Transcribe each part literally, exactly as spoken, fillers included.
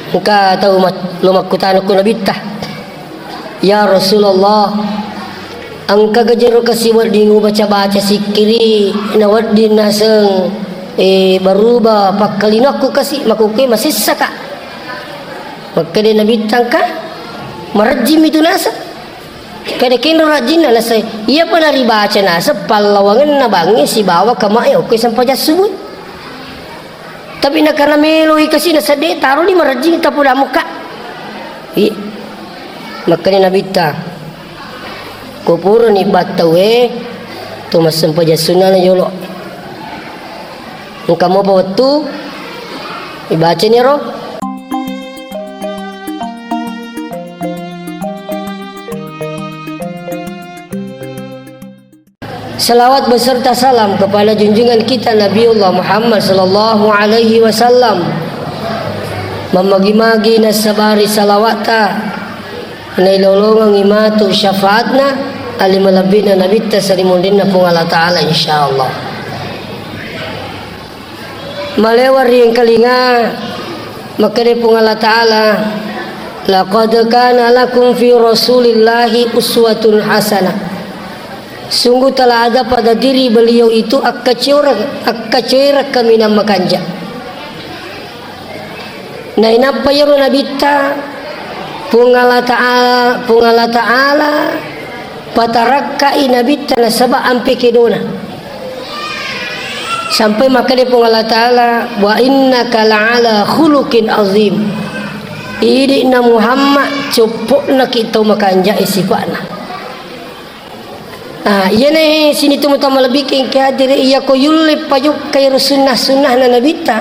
Engka tau mat-, lo makkutana ko Nabitta, "Ya Rasulullah, engka gajero kasi wedding ubaca-baca sikkiri, na wedding naseng, eh, baruba pakkalinokku kasi, makukkue masessaka." Makkeda Nabitta, "Engka, marejjing mitu naseng." Kada kenro rajinna naseng, iyapa naribaca naseng pallawangenna bangnge sibawa kamae okko sempajang subuh. Tapi nakana meloi kasi nasedde, taroni marejjing tapoda mukka. I, makkani Nabitta, ko purani battaue, to massempajang sunnana jolo. Engka mopa wettu, ibacani ro. Salawat beserta salam kepada junjungan kita Nabiullah Muhammad sallallahu alaihi wasallam. Mammagi-magi nassabari salawatta, nailolongengngi matu syafaatna, ali malebbi'na Nabitta sarimunrinna Puang Allah Ta'ala, insyaallah. Malewa ri engkalinga, makkeda Puang Allah Ta'ala, "Laqad kana lakum fi Rasulillahi uswatun hasanah." Sungguh telah ada pada diri beliau itu akkaciora-, akkacoereng kaminang makanja. Nainappa iyaro Nabitta, Puang Allah Ta'ala, Puang Allah Ta'ala patarakkai Nabitta nasaba ampe kedona. Sampai makkeda Puang Allah Ta'ala, "Wa innaka la'ala khuluqin azim." Idi'na Muhammad, coppo'naki tau makanja'e sifa'na. Ah, iyana sini tu mutama lebih ke hadiri, iya ko yulle pajukkai ro sunnah-sunnahna Nabitta.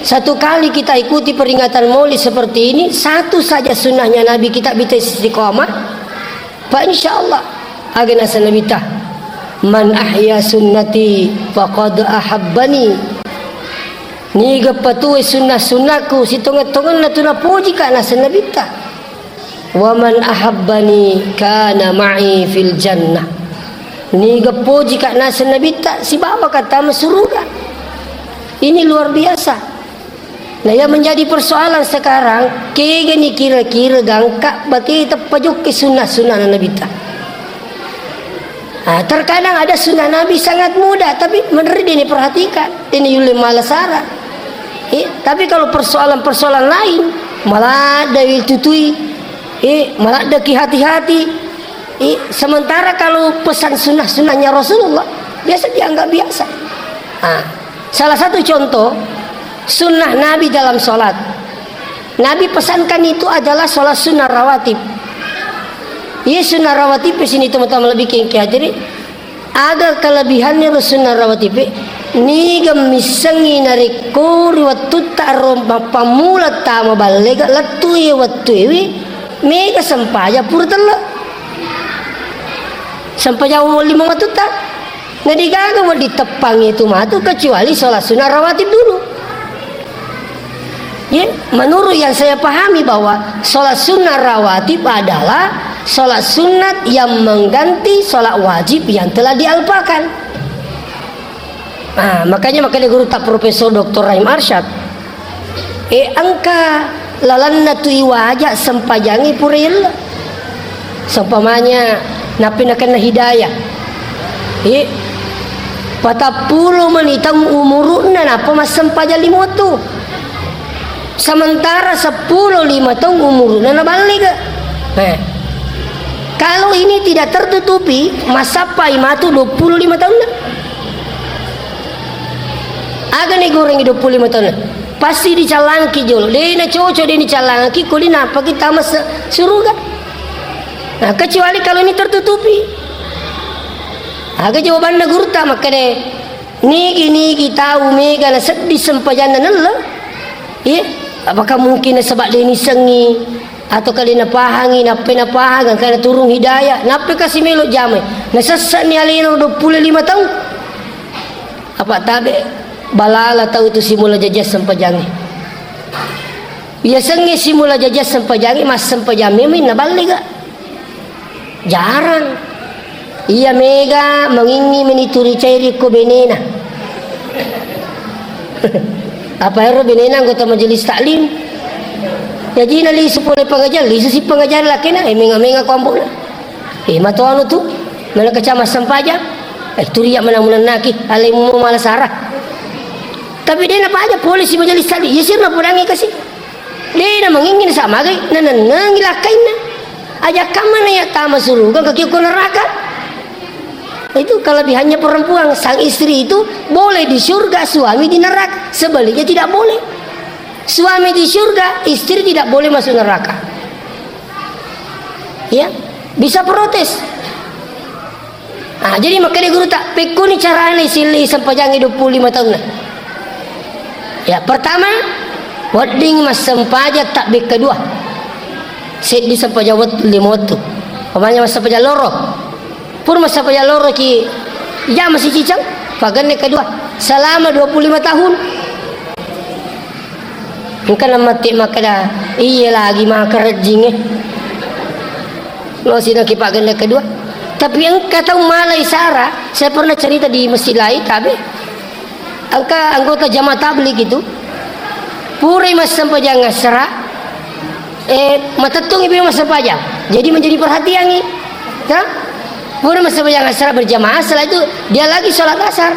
Satu kali kita ikuti peringatan Maulid seperti ini, satu saja sunnahnya Nabi kita bisa istiqomah, Pak, insya Allah, aga naseng Nabitta, "Man ahya sunnati faqad ahabbani." Niga patue sunnah-sunnahku, sitongeng-tongenna tu napojika, naseng Nabitta. "Wa man ahabbani kana ma'i fil jannah." Niga pojika, naseng Nabitta, sibawaka tama suruga. Ini luar biasa. Nah, yang menjadi persoalan sekarang, kegani kira-kira gangka bateta pajokki sunnah-sunnah Nabitta. Ah, terkadang ada sunnah Nabi sangat mudah, tapi meneri dia perhatikan, dia yulle malasara. Eh, tapi kalau persoalan-persoalan lain, maladda tutui, eh, maladda ki hati-hati. Eh, sementara kalau pesan sunnah-sunnahnya Rasulullah, biasa dianggap biasa. Ah. Salah satu contoh sunnah Nabi dalam sholat. Nabi pesankan itu adalah sholat sunnah rawatib. Iya sunnah rawatib di sini teman-teman lebih kengki hadiri. Aga kelebihannya ro sunnah rawatib. Niga missengi narekko ri wattutta ro mappammula tama ballega lettu e wettu ewi mega sempaja pura telle. Sempaja lima wattutta. Nadigaga wedding teppangngi tu matu kecuali sholat sunnah rawatib dulu. Ya, menurut yang saya pahami bahwa sholat sunnah rawatib adalah sholat sunat yang mengganti sholat wajib yang telah dialpakan. Nah, makanya, makanya guru tak Profesor doktor Rahim Arsyad, E, engka lalenna tu iwaja sempajangi pura yella. Seumpamanya, nappi nakenna hidayah. E, patappulo meni taung umuru'na, nappa massempajang lima wettu. Sementara seppulo lima taung umuru'na naballiga. E, kalau ini tidak tertutupi, massappai matu dua puluh lima taunna. Aga ni gorengi dua puluh lima taunna? Pasti dicallangki jolo. De' nacocok, de' nicallangki, ko de' nappaki tama se-, suruga. Nah, kecuali kalau ini tertutupi. Aga jawabanna gurutta makkeda, nigi-nigi tau mega nasedding sempajanna nelle? Iya, apakah mungkin nasaba de' nisengi atau kali napahangi, nappai napahang, engka naturung hidayah, nappai kasi melo jamai, nasessani alena dua puluh lima taung? Apa tabe balala tau tu simula jajah sempajangi. Biasangnge simula jajah sempajangi, massempajang memeng naballiga. Jarang. Iya mega mangingi meni tu ricairi ko benena. Apa ero benena anggota majelis taklim? Jaji nalisu pole pangajari, lisu si pangajari lakena, eh, menga-menga ko ambo'na. Eh, matoanu tu, mana kecama sempajang, eh, turiak mana munannaki, alemu mala sara. Tapi de napaja pole si majelis taklim, iya sirna podangi kasi. De namangingin sa magai, nanennengi lakkainna. Aja kamma na iya tama suruga, kaki ko neraka. Itu kelebihannya perempuan. Sang istri itu boleh di surga, suami di neraka. Sebaliknya tidak boleh. Suami di surga, istri tidak boleh masuk neraka. Ya, bisa protes. Ah, jadi makkeda guru tak, pekkuni carana isilli sempajangi dua puluh lima tahunna. Ya, pertama, wedding massempajang takbir kedua. Seddi sempajang wet-, lima wettu. Pamanya massempajang loro. Pur massappa jaloroki jama siciceng, pagenne kedua selama dua puluh lima tahun. Engka namatti makkeda, "Iya lagi maka rejjingnge." Lo sina ki pagenne kedua. Tapi engka tau malai sara, saya pernah cerita di masjid lain, tabe. Engka anggota jamaah tabligh itu, purai massempajang asra, eh, matettungi beliau massempajang. Jadi menjadi perhatian i. Kan? Purai massempajang asra berjamaah, setelah itu dia lagi sholat asar.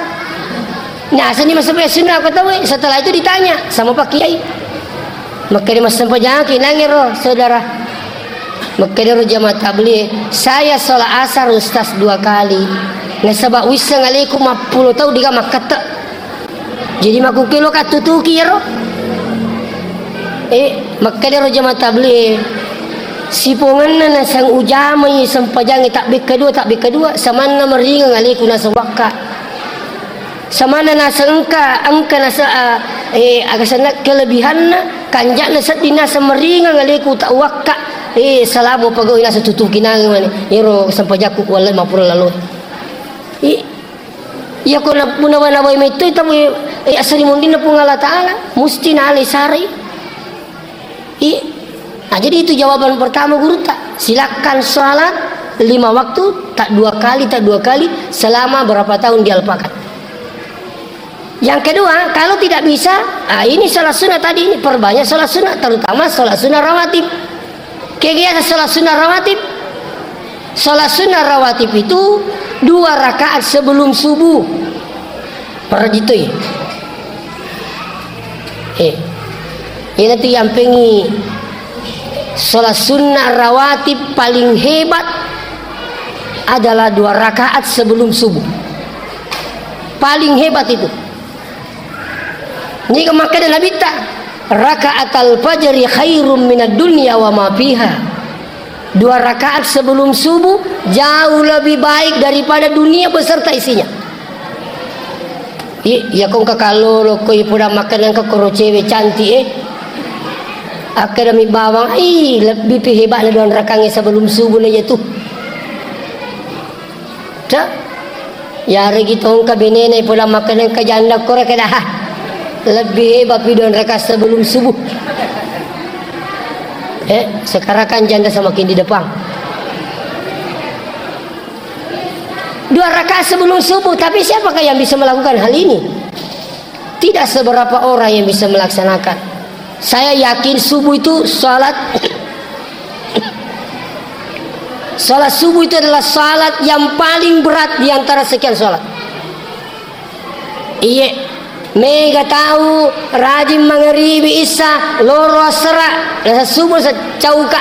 Nah, asani massempajang sunnah apa tahu, eh? Setelah itu ditanya sama Pak Kiai. Makkeda massempajang ki nangero, saudara. Makkedaro jamaah tabligh, "Saya sholat asar, Ustaz, dua kali. Nasaba wisseng aleku mappulo tau diga makkette." Jadi makkukilo kattutuki iyaro. Eh, makkedaro jamaah tabligh, "Sipongenna naseng ujamai sempajangnge takbir kedua, takbir kedua, samanna meringeng aleku naseng wakka." Samanna naseng engka, engka nase-, a, eh, aga senna kelebihanna, kanja'na sedding naseng meringeng aleku ta wakka, eh, salamo pegawai naseng tutuki nangeng mani. Ero sempajakku wallai mapura lalo. I, iya ko na-, punawai-nawai metto tamu, eh, asri mundinna Puang Allah Ta'ala, musti nalai sarai. I, nah, jadi itu jawaban pertama gurutta. Silakan sholat lima waktu, tak dua kali, tak dua kali, selama berapa tahun dia alpakan. Yang kedua, kalau tidak bisa, ah, ini sholat sunnah tadi, ini perbanyak sholat sunnah, terutama sholat sunnah rawatib. Kegiatan sholat sunnah rawatib, sholat sunnah rawatib itu dua rakaat sebelum subuh. Para jitoi. Eh, iyanatu yampengngi sholat sunnah rawatib paling hebat adalah dua rakaat sebelum subuh. Paling hebat itu. Niga makkeda Nabitta, "Rakaatal fajri khairum minad dunya wa ma fiha." Dua rakaat sebelum subuh jauh lebih baik daripada dunia beserta isinya. I, iya ko engka kallolo ko ipoda makkeda engka koro cewek cantik, eh. Akkedami bawang, "Ih, lebbi pi hebatna doang rakangnge sebelum subuh na iya tu." Cak, yaregi tongka benena ipoda makkeda engka janda koro keda, "Ha, lebbi hebat pi doang raka sebelum subuh." Eh, sekarang kan janda semakin di depan. Dua rakaat sebelum subuh, tapi siapakah yang bisa melakukan hal ini? Tidak seberapa orang yang bisa melaksanakan. Saya yakin subuh itu salat, salat subuh itu adalah salat yang paling berat di antara sekian salat. Iye, mega tau rajin mangaribi, issa, loro assara, nasa subuh sa cauka.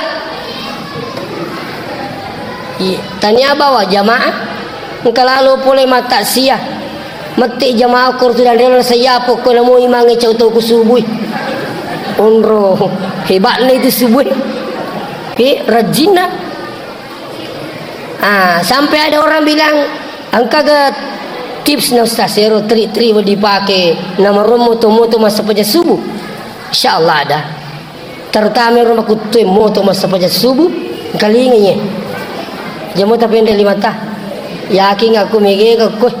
Iye, tania bawa jamaah, engka lalo pole mataksia. Mette jamaah kor tu dan rela sayapo ko namo imange cau tau ku subui. Onro, hebatna itu subui. He, rajinna. Ah, sampai ada orang bilang, "Engkaga tips na Ustaz, ero trik-trik we dipake namarommo to moto massapaja subuh?" Insya Allah ada. Terutama ero makuttue moto massapaja subuh, engkalinga ye. Jamo tapende limata. Yakin aku mege aku.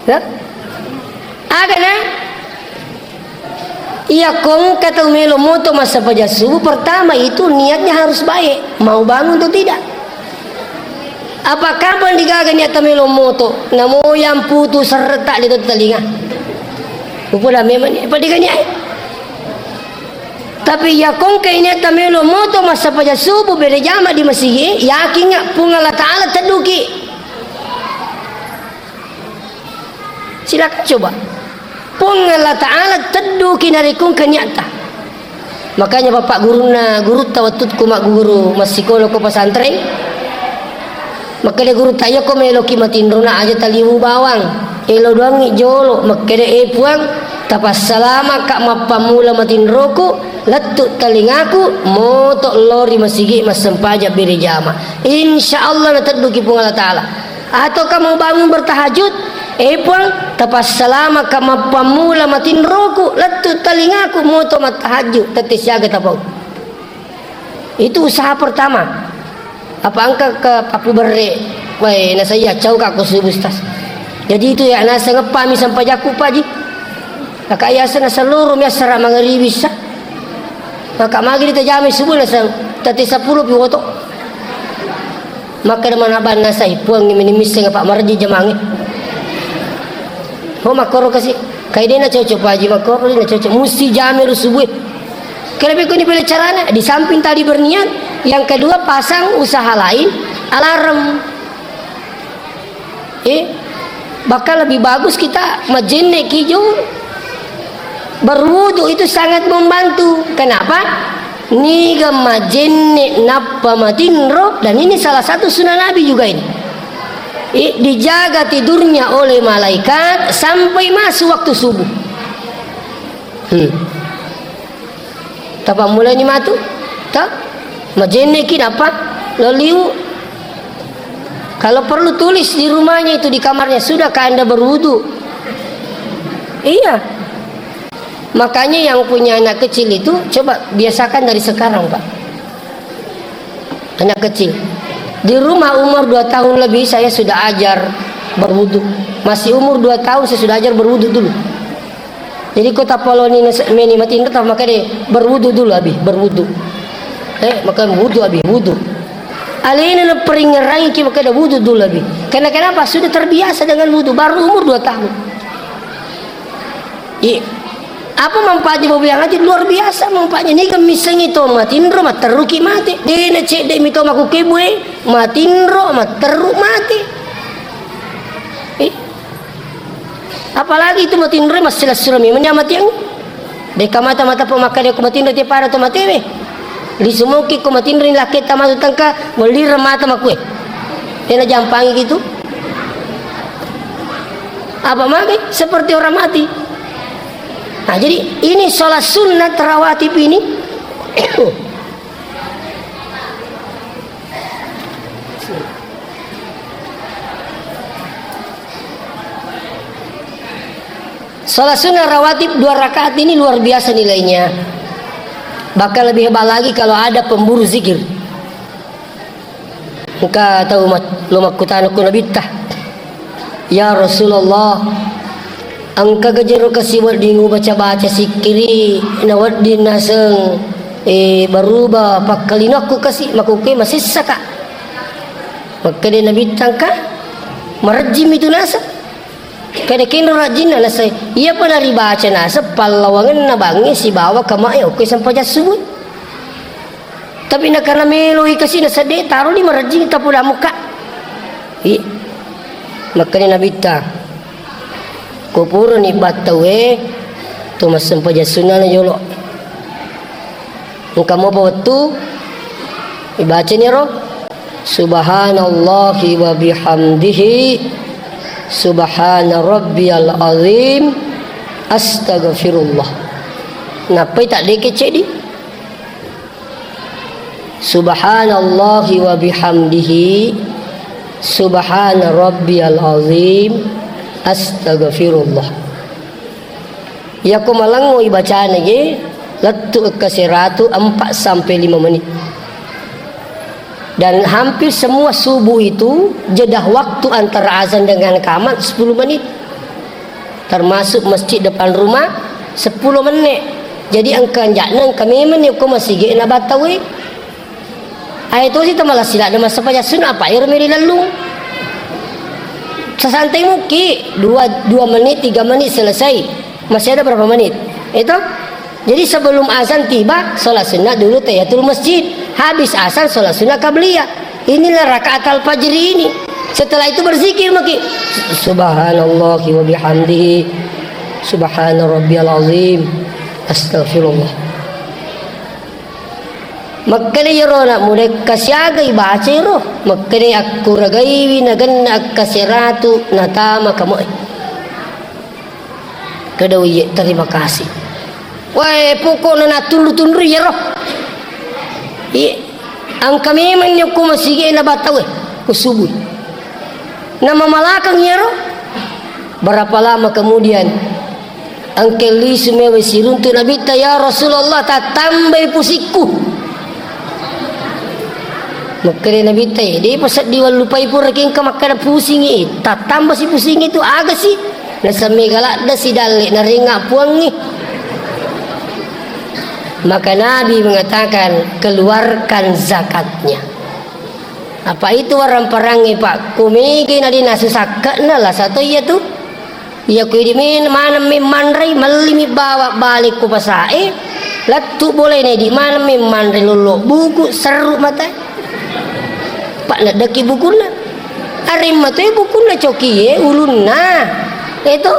Ya? Ada na? Iya, ko engka tau melo moto massapaja subuh, pertama itu niatnya harus baik, mau bangun atau tidak. Apa kapan digaga niat melo moto, namo yang putu serretak di talinga. Upoda memang ni, apa digaga niat? Tapi yakongka ini tamelo moto massapajang subuh berejama di masigi, yakinga Puang Allah Ta'ala tedduki. Silakan coba. Puang Allah Ta'ala tedduki narekungka niatta. Makanya bapak gurunna, gurutta wattutku magguru massikola ko pesantren. Makkeda gurutta, "Iya ko meloki matinrona aja taliwu bawang. Elo doangngi jolo." Makkeda, "Eh Puang, tapassalamaka mappammula matinroku, lettu talingaku, moto lori masigi massempajang berejama. Insya Allah natedduki Puang Allah Ta'ala." Ataukah mau bangun bertahajud? "Eh Puang, tapassalamaka mappammula matinroku, lettu talingaku, moto mattahajud, tette siaga tapau." Itu usaha pertama. Apa engka ke papu berre, wae, nasaya cau ka ko subuh, Ustaz. Jadi itu ya, naseng eppami sempajakku, Pak Ji. Maka yaseng nasaluru mi assara mangaribi sa. Maka magi ditajami subuh naseng, tette seppulo pi woto. Maka mana banna sai, Puang, mini misseng apa marji jamangi. Oh, makkoro kasi. Kai dena cocok, Pak Ji, makkoro dena cocok. Musti jami ru subuh. Kenapa kau ini pilih caranya? Di samping tadi berniat, yang kedua pasang usaha lain, alarm. Eh, bahkan lebih bagus kita majenne kijo berwudu, itu sangat membantu. Kenapa? Niga majenne nappa matinro, dan ini salah satu sunnah Nabi juga ini. Eh, dijaga tidurnya oleh malaikat sampai masuk waktu subuh. Hmm. Tapammulani matu, ta? Majenneki nappa loliu. Kalau perlu tulis di rumahnya itu, di kamarnya, "Sudahkah Anda berwudu?" Iya. Makanya yang punya anak kecil itu coba biasakan dari sekarang, Pak. Anak kecil. Di rumah umur dua tahun lebih saya sudah ajar berwudu. Masih umur dua tahun saya sudah ajar berwudu dulu. Jadi ko tapaloni nas-, meni matinro, tapa makkeda, "Berwudu dulu, Abi, berwudu." Eh, maka wudu, Abi, wudu. Alena naperingerangi ki makkeda, "Wudu dulu, Abi." Karena kenapa? Sudah terbiasa dengan wudu, baru umur dua tahun. I-, apa manfaatnya bobo yang aja? Luar biasa manfaatnya. Ini kan misalnya to matinro, matteruki mate. Dena cedde mi to makuke bue, matinro, matteru mate. Eh, Apalagi itu matinroi, massilessureng memang dia matiang. Deka mata-mata po makkeda ko matinro te pada to matewe. Lisumoki ko matinro ni lakketta matu tengka, mellireng mata makkue. Tena jampangi gitu. Apa mage? Seperti orang mati. Nah, jadi ini sholat sunat rawatib ini. Sholat sunnah rawatib dua rakaat ini luar biasa nilainya. Bahkan lebih hebat lagi kalau ada pemburu zikir. Engka tau mat-, lo makkutana ku Nabitta, "Ya Rasulullah, engka gajero kasi wedding ubaca-baca sikkiri, na wedding naseng, eh, berubah pakkalinokku kasi, makuke masessaka." Makkeda Nabitta, "Engka, marejjimi tu naseng." Kada kenro rajinna nasai, iyapa naribaca naseng pallawangenna bangnge sibawa kamae okko sempajang subuh. Tapi nakarena meloi kasi nasedde, taro di marajing tapoda mukka. I, makkani Nabitta, ko purani battaue to massempajang sunnana jolo. Engka mopa wettu, ibacani ro, "Subhanallahi wa bihamdihi, subhana rabbiyal azim, astagfirullah." Nappai taddeke ceddi. "Subhanallahi wa bihamdihi, subhana rabbiyal azim, astagfirullah." Yako malengngo ibacana ge, lettu ekka seratu empat sampai lima menit. Dan hampir semua subuh itu, jeda waktu antara azan dengan qamat sepuluh menit. Termasuk masjid depan rumah, sepuluh menit. Jadi engka anja'na, engka memang ni ko masigi na battawe. Ae tosi tamalassi ladde massempajang sunna, apa ero meri lellung. Sasantai muki, dua, dua menit, tiga menit selesai. Masih ada berapa menit? Itu? Jadi sebelum azan tiba, sholat sunnah dulu tahiyatul masjid. Habis asar, sholat sunnah qabliyah. Inilah rakaat al-fajr ini. Setelah itu berzikir maki. Subhanallah wa bihamdihi. Subhana rabbiyal azim. Astagfirullah. Makkeda iyaro anak muda, kasiagai baca ro. Makkeda akkuragaiwi nagenna akkaseratu natama kamoe. Kedau iye, terima kasih. Wae, pokokna natunru-tunru iyaro. Iye, engka memang nyokko masigi na batawe, ko subuh. Nama malakang iyaro. Berapa lama kemudian, engka lisu mewe siruntu Nabitta, "Ya Rasulullah, tatambai pusikku." Makkeda Nabitta, "Eh, depa seddi wallupai pura kengka makkeda pusingi, eh, tattamba si pusingi tu aga si?" Nasammega ladda si dalle narenga puangngi. Maka Nabi mengatakan, "Keluarkan zakatnya." Apa itu warang-parangnge, Pak? Kumege na dinasu sakkekna lasa to iya tu. Iya ku idi men maneng memmanrei, mellimi bawa balik ku pasae, lettu bolene di maneng memmanrei lollo buku serru mata. Pak, neddeki bukunna. Arimma tu bukunna cokie ulunna. Itu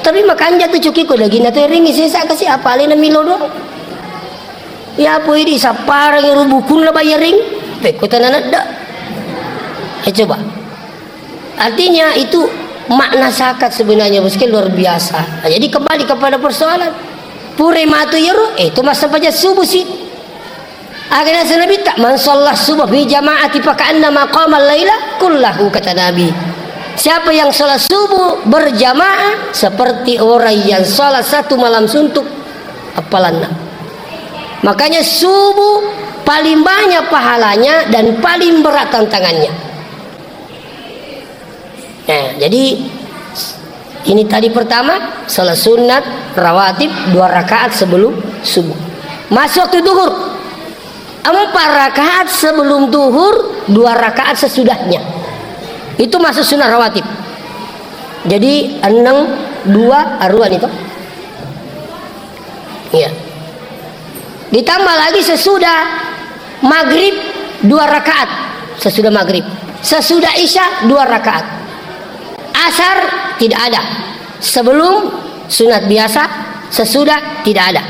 tapi makanja tu coki ko dagina tu ringi sesa kasi apale na milo doang. Ya apa idi sapparang ru bukunna bayaring. Pekko tanah nedda. Eh, coba. Artinya itu makna zakat sebenarnya, Bos, luar biasa. Nah, jadi kembali kepada persoalan. Pure matu yero, eh, itu masa paja subuh sih. Agana Nabitta, "Man shalla subuh fi jama'ati fa ka'annama qama laila kullahu," kata Nabi. Siapa yang sholat subuh berjamaah seperti orang yang sholat satu malam suntuk appalanna. Makanya subuh paling banyak pahalanya dan paling berat tantangannya. Nah, jadi ini tadi pertama, sholat sunat rawatib dua rakaat sebelum subuh. Masuk waktu duhur, empat rakaat sebelum duhur, dua rakaat sesudahnya. Itu masuk sunat rawatib. Jadi enam, dua, aruan itu. Iya. Ditambah lagi sesudah maghrib dua rakaat. Sesudah maghrib. Sesudah isya dua rakaat. Asar tidak ada. Sebelum sunat biasa, sesudah tidak ada.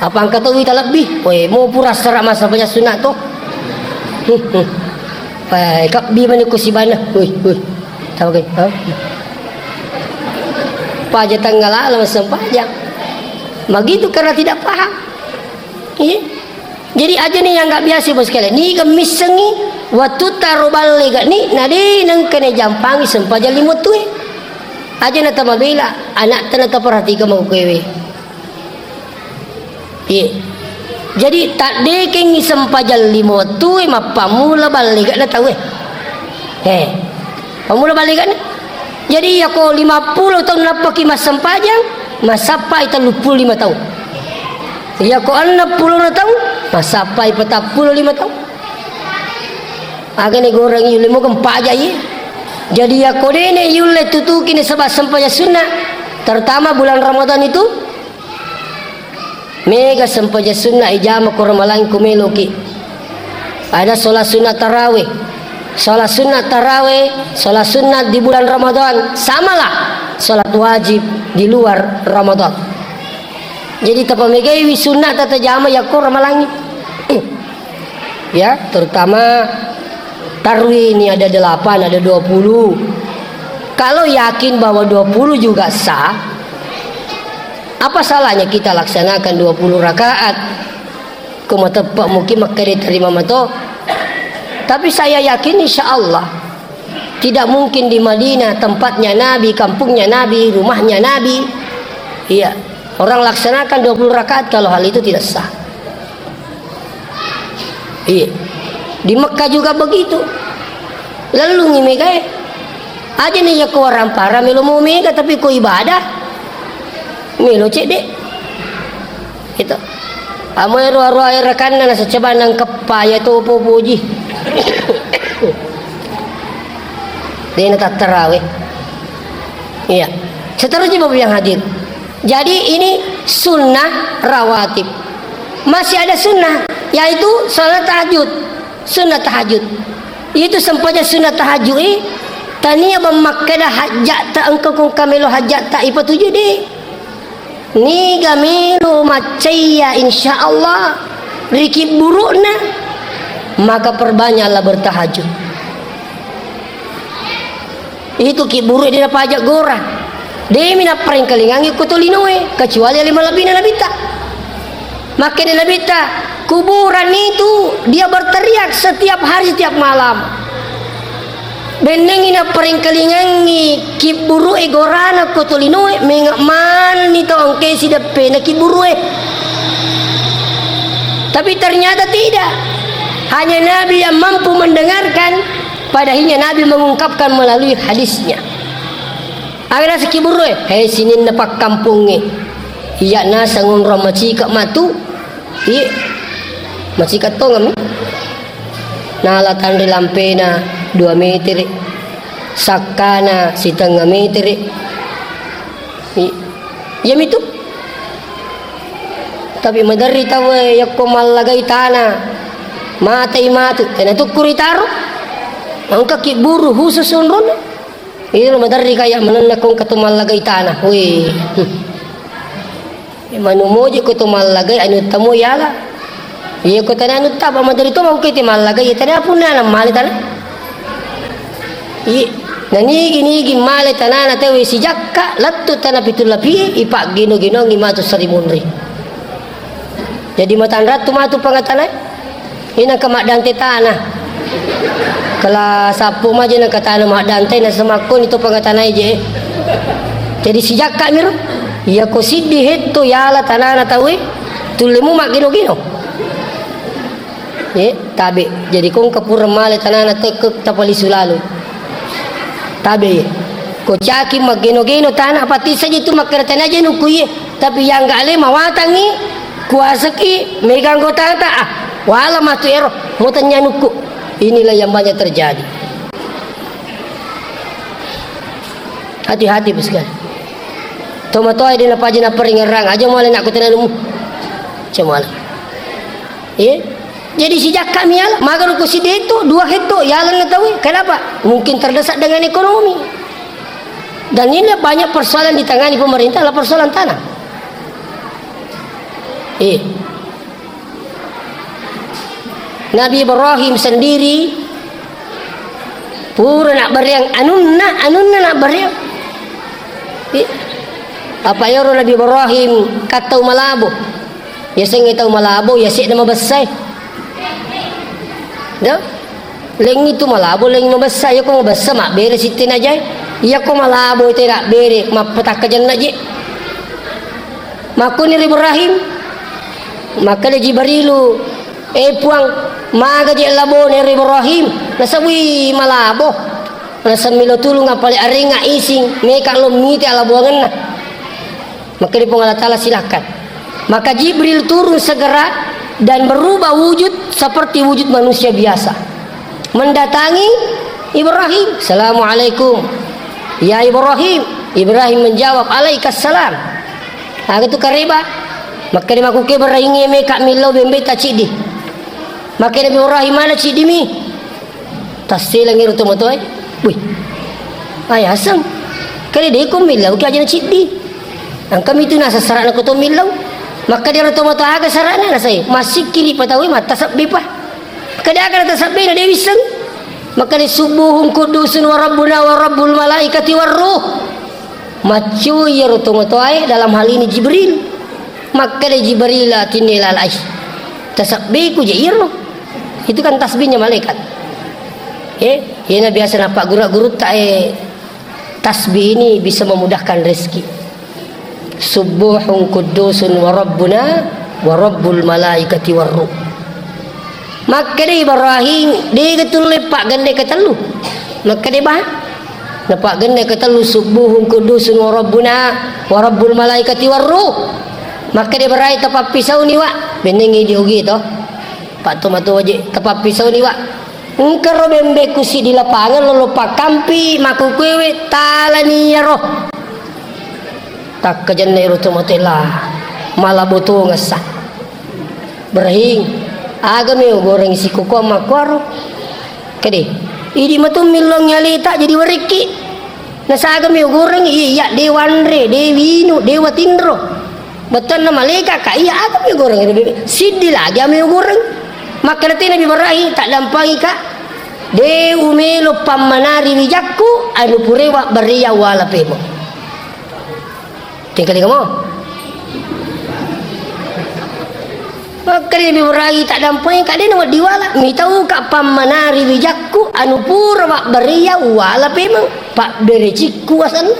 Apa engka to wita lebbi? Woi, mau pura serak masa banyak sunat to. Woi, kabbi mani ku sibana. Woi, woi. Tahu kan? Hah? Paja tanggal alam sempajang. Begitu karena tidak paham. Iya. Jadi aja nih yang nggak biasa, Bos, sekalian. Ni gemissengi waktu taro balle gak ni, na de nengkene jampangi sempajang limo tue. Aja na tamabela, anak tena taperhatikan mau kewe. Iya. Jadi, taddekengngi sempajang limo tue mappammula ballega'na tauwe. He. Pammula ballega'na. Jadi, iyako lima puluh taung nappaki massempajang, massappai telluppulo lima taung. Iyako enneng pulona taung, massappai patappulo lima taung. Agane goreng yulle mo kempaja iye. Jadi, iyako dene yulle tutuki nasaba sempajang sunna, terutama bulan Ramadan itu, Mega sempajang sunna ijama ko Ramalang ko meloki. Ada sholat sunat tarawih. Sholat sunat tarawih, sholat sunat di bulan Ramadan, samalah sholat wajib di luar Ramadan. Jadi tapamegaiwi sunat tatajama yakko Ramalangi. Ya, terutama tarwi ini ada delapan, ada dua puluh. Kalau yakin bahwa dua puluh juga sah, apa salahnya kita laksanakan dua puluh rakaat? Ko mateppa mungkin makkeda terima mato. Tapi saya yakin insya Allah tidak mungkin di Madinah tempatnya Nabi, kampungnya Nabi, rumahnya Nabi. Iya, orang laksanakan dua puluh rakaat kalau hal itu tidak sah. Iya. Di Mekah juga begitu. Lellungi mega e. Aja nih ya ko warampara melo mau mega tapi ko ibadah. Melo cedde. Itu. Amo ero arwah rakanna nasa coba nangkeppa ya to popoji. Dena tattarawe. Iya. Seterusnya Bapak yang hadir. Jadi ini Sunnah rawatib. Masih ada sunnah, yaitu salat tahajud. Sunnah tahajud. Itu sempajang sunnah tahajud, eh, tania bang makkeda hajja'ta engka kung kamelo hajja'ta ipatuju de. Niga melo maccayya, insyaallah, ri kibburu'na, maka perbanyaklah bertahajud. Itu kibburu'e de napajak gora. Demi napparengkalingangi ko tolinoe, kecuali ale malebbina Nabitta. Makkeda Nabitta, kuburan itu dia berteriak setiap hari, setiap malam. Bennengngi napparengkalingangi kibburu'e gorana ko tolinoe, menga manenni tau engkae sideppena kibburu'e. Tapi ternyata tidak. Hanya Nabi yang mampu mendengarkan, padahal Nabi mengungkapkan melalui hadisnya. Aga naseng kibburu'e, he sininna pakkampongnge. Iya naseng onrong macika matu. Iya. Macika tongeng. Nala tanri lampena dua metere, sakkana sitengnga metere. I-, iyamitu. Tapi maderri tauwe yakko mallagai tana, matai matu, tena tukkuri taro. Engka kibburu khusus onronna. Iyaro maderri kaya manenna kong katu mallagai tana. Wih. Manu moji ko to mallagai anu tamo yala. Iya ko tana anu taba maderi to mau kete mallagai tana punna na male tana. Iya, na nigi-nigi male tana na tewe sijakka lettu tana pitu lapie ipaggino-ginongi matu sarimunri. Jadi matanrattu matu pangatana. Ina ka maddante tana. Kala sappu maje na katana maddante na semakkoni to pangatana je. Jadi sijakka miro. Iya ko siddi hetto yala tanana tawe. Tullemu maggino-gino. Eh, tabe. Jadi kong kapura male tanana tekke tapalisu lalu. Tabe. Ko caki maggino-gino tana apa tisa je tu makkeda tana je nuku iye. Tapi yang gak le mawatangi kuasaki mega anggotata, ah, wala matu ero, mau tanya nuku. Inilah yang banyak terjadi. Hati-hati, bos, kan. Tomatoa de napaja naperingerang, aja male nak kutena numu. Cemala. Eh? Jadi sijakka miala, maga ruku sideto, dua hetto, yalan na tawe. Kenapa? Mungkin terdesak dengan ekonomi. Dan ini banyak persoalan ditangani pemerintah adalah persoalan tanah. Eh. Nabi Ibrahim sendiri pura nak beriang anunna, anunna nak beriang. Eh. Apa yoro Nabi Ibrahim kattau malabo. Yasengnge tau malabo, yase'na mabessai. Do? Lengngi tu malabo, lengngi mabessa. Iyako mabessa, mabbere sitte najai. Iyako malabo, tena bere, mappatakka jenna je. Makkuni ri Ibrahim, makkeda Jibrilu, "Eh, Puang, maga je labone ri Ibrahim?" Nasabui malabo. Nasemmi lo tulung, apale arenga ising, meka lo mite alaboangenna. Maka di Puang Allah Ta'ala, "Silahkan." Maka Jibril turun segera dan berubah wujud seperti wujud manusia biasa. Mendatangi Ibrahim, "Assalamualaikum, ya Ibrahim." Ibrahim menjawab, "Alaikassalam." Aga tu kareba. Maka di makuke berainge meka millau bembe taciddi. Maka Nabi Ibrahim, "Mana ciddimi?" Tasselengngi ro tomatoae. Wih. Ayaseng. Kale deko millau ki ajana ciddi. Engka mitu naseng sara'na ko to millau. Makkeda ro tomatoa, "Aga sara'na?" Nasai, "Massikkiri pa tauwe, mattasebbi pa." Makkeda, "Aga natasebbi na de wisseng?" Makkeda, "Subbuhun quddusun wa rabbuna wa rabbul malaikati war ruh." Maccui iyaro tomatoae, dalam hal ini Jibril. Makkeda Jibril, "Atinne lalai. Tasebbiku je iyaro." Itu kan tasbihnya malaikat. Eh, iyana biasa napagguru-gurutta, eh, tasbih ini bisa memudahkan rezeki. Subbuhun quddusun wa rabbuna wa rabbul malaikati war ruh. Makkeda Ibrahim, "Dega tulle paggenne ketellu." Makkeda bah, napaggenne ketellu, "Subbuhun quddusun wa rabbuna wa rabbul malaikati war ruh." Makkeda Ibrahim, "Tapappisauni, Wa." Bennengngi di ogi to. Pak to mato je, "Tapappisauni, Wa." Engka ro bembeku siddi lapangeng lolo pakkampi makukuewe talani iyaro. Takkajenna ero to matoe lah. Mala botongessa. Ibrahim, aga mi ugoreng sikukuang makkuaro? Kede, idi matummi longngi aleta jadi warekki. Nasaga mi ugoreng, iya, iya, de wanre, de winu, de watinro. Bettuanna malaika ka, iya, aga mi ugoreng? Siddi lagi ami ugoreng. Makkeda te Nabi Ibrahim, taddampangika. De umelo pammanari wijakku, anu pura wabbaria wala pemeng. Tingkali kamu. Makkeda Nabi Ibrahim, taddampengika, de nawedding wala. Mitauka pammanari wijakku, anu pura wabbaria wala pemeng. Pabberecikku asenna.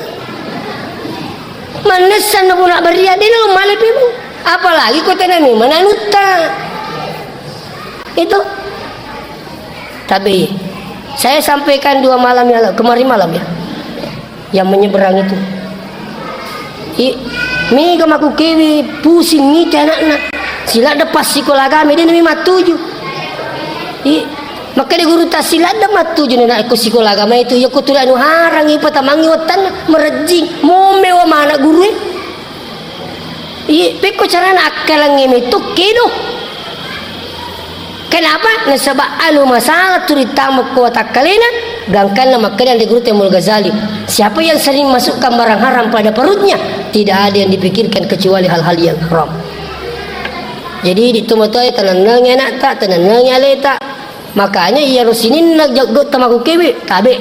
Mannessanna puna baria, de nalo male pemeng. Apalagi ko tena memang anutta. Itu. Tapi saya sampaikan dua malam yang lalu, kemarin malam ya, yang menyeberang itu. I, mega makkukewe pusing itu anakna. Sila depas sikola agama, de nami matuju. I, makkeda gurutta, sila de matuju anakku sikola agama itu. Ya, ku tuli anu harang, ipatamangi wettanna, merejjing, momewa mana guru e. Iya, pekko carana akkalengnge metto kedo. Kenapa? Nasaba anu masalah turittama ko watakkalena, gangkanna makkeda anre gurutta Imamul Ghazali, siapa yang sering masukkan barang haram pada perutnya, tidak ada yang dipikirkan kecuali hal-hal yang haram. Jadi, di tomatoa tanennengi anakta, tanennengi aleta. Makanya iyaro sininna jaggotta makkukewe, tabe.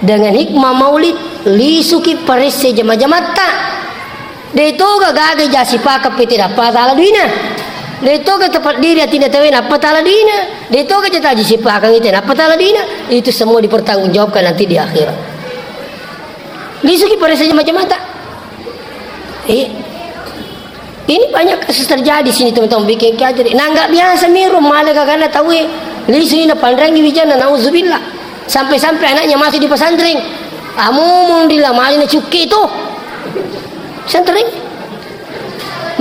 Dengan hikmah maulid, lisuki paresse jama-jamatta. De toga gaga ja sipakang pete nappa tala duina. De toga tapeddiri atinna tawe nappa tala duina. De toga ja taji sipakang ite nappa tala duina. Itu semua dipertanggungjawabkan nanti di akhirat. Lisuki paresse jama-jamatta. Eh. Ini banyak kasus terjadi sini, teman-teman, bikin kiajari. Nah, nggak biasa miru, malah gagana tahu, eh. Lisuni napanrangi wijanna, nauzubillah. Sampai-sampai anaknya masuk di pesantren. Amu mundila mali na cukke itu. Pesantren.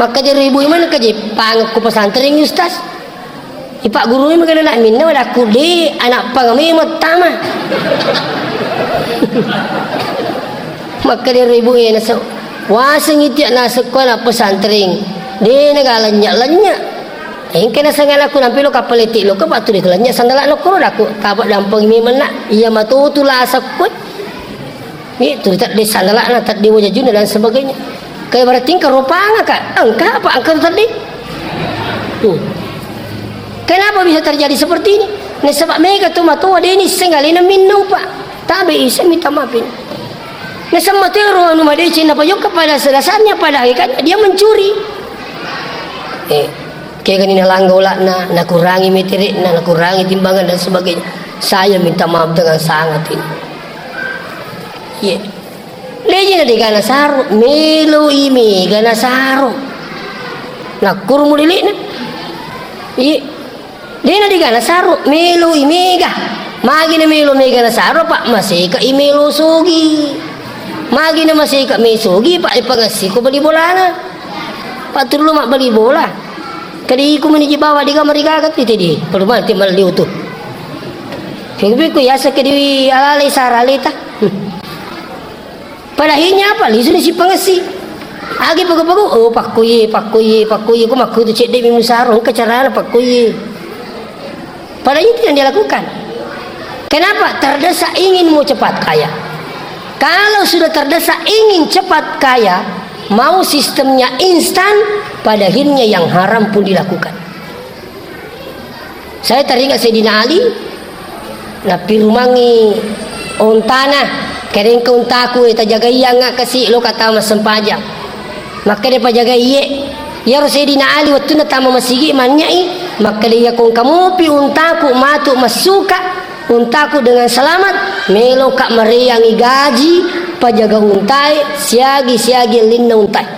Maka jadi ibu iman ke Jepang ke pesantren, Ustaz. Ipaggurui magana anak minna, wadakku de anak pang memeng tama. Makkeda ero ibu e, naseng, waseng itu ya naseng ko anak pesantren. De naga lenya-lenya. Engka naseng anakku nampi lo kapal etik lo ke batu de lenya sandala no koro dakku. Tapa dampeng memeng nak. Iya matotu lasakku. Itu tadde sandalana, tadde wajajuna dan sebagainya. Kayak berarti engka ropanga, Kak. Engka apa? Engka tadde. Hmm. Kenapa bisa terjadi seperti ini? Nasaba mega tu matoa de nisseng alena minna upa. Tabe isa minta maafin. Nasaba matero anu madeceng napajokka pada dasarnya, pada hakikatnya dia mencuri. Eh, kegani nalangga ulakna, nakurangi meterekna, nakurangi timbangan dan sebagainya. Saya minta maaf dengan sangat ini. Iye. Leji na degana saro, melo i mega na saro. Nakkuru mulilina. Iye. Dena degana saro, melo i mega. Magi na melo mega na saro, Pak, maseka i melo sogi. Magi na maseka me sogi, Pak, ipangassi ko bali bolana. Pak, tulu mabbali bola. Kadi iku meni jibawa diga marigaga tu tadi. Perlu mati malliu tu. Pekku-pekku yasa kadi alale sara leta. Padahinya apa? Lisuni sipangessi. Agi pagu-pagu, oh, pakkoye, pakkoye, pakkoye, ko makkutu cedde mi musaro, engka carana pakkoye. Padahal itu yang dia lakukan. Kenapa? Terdesak ingin mau cepat kaya. Kalau sudah terdesak ingin cepat kaya, mau sistemnya instan, pada akhirnya yang haram pun dilakukan. Saya teringat Sayyidina Ali, nappirumangi ontana, "Kerengka untaku, eh, tajagaiangnga kasi loka tama sempajang." Makkeda pajagai, "Iye." Iyaro Sayyidina Ali wettunna tama masigi mannyai, makkeda, "Iya kongka mopi untaku matu massuka untaku dengan selamat, meloka mareangi gaji pajaga untae siagi-siagi ellinna untae."